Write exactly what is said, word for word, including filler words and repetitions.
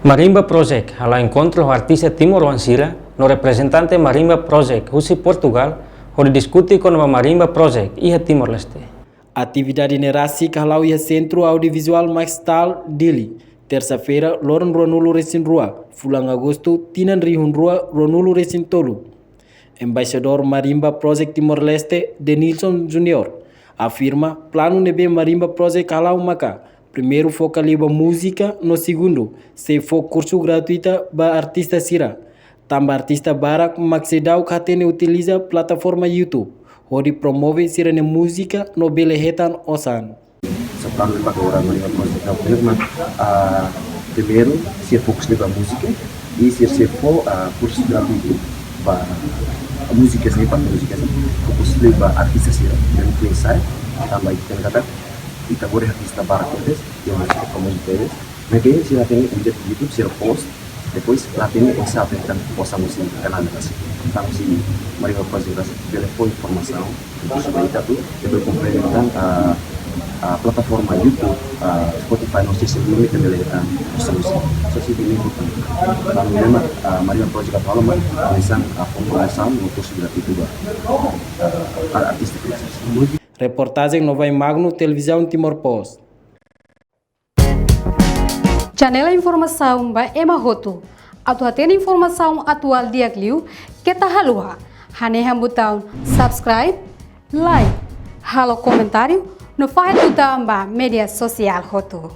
Marimba Project hala'o enkontru ho artista timoroan sira no reprezentante Marimba Project husi Portugal hodi diskute kona-ba Marimba Project iha Timor-Leste. Atividade ne'e rasik hala'o iha Sentru Audiovizuál Maxtal, Dili, tersa-feira, loron ruanulu-resin-rua, fulan Agostu, tinan rihun rua ruanulu-resin-tolu. Embaixadór Marimba Project Timor-Leste, Denilson Junior, afirma planu ne'ebé Marimba Project hala'o maka, primeiru, foka liu ba múzika, no segundu, sei fó kursu gratuita ba artista sira. Tanba artista barak mak seidauk hatene utiliza plataforma YouTube hodi promove sira-nia múzika no bele hetan osan. Sá planu ba agora Marimba Project, ah, primeiru, sira fokus liu ba múzika, i sira sei fó, ah, kursu gratuitu ba múzika, sira ba múzika, fokus liu ba artista sira, dan kuensai, tanba ita hatene katak ita-boot artista barak tebes, iha múzika famozu tebes, maibé sira hatene liu YouTube, sira post, depois la hatene oinsá aprezenta osan husi kanál ne'e rasik. Entaun, se Marimba Project rasik bele fó informasaun, kursu ba ita atu, ita bele komprende entaun, ah, ah, plataforma YouTube, ah, Spotify, no sei se ita bele, ah, kursu husi. Só se ita liu YouTube. Entaun, memang, ah, Marimba Project atu halo mak, oinsá, ah, fó informasaun no kursu gratuitu ba, ah, para artista. Reportajen Novai Magno, Televizaun Timor Post. Janela informasaun ba ema hotu. Atu hatene informasaun atuál di'ak liu, keta haluha hanehan butaun subscribe, like, halo komentáriu, no fahe tutan ba média sosiál hotu.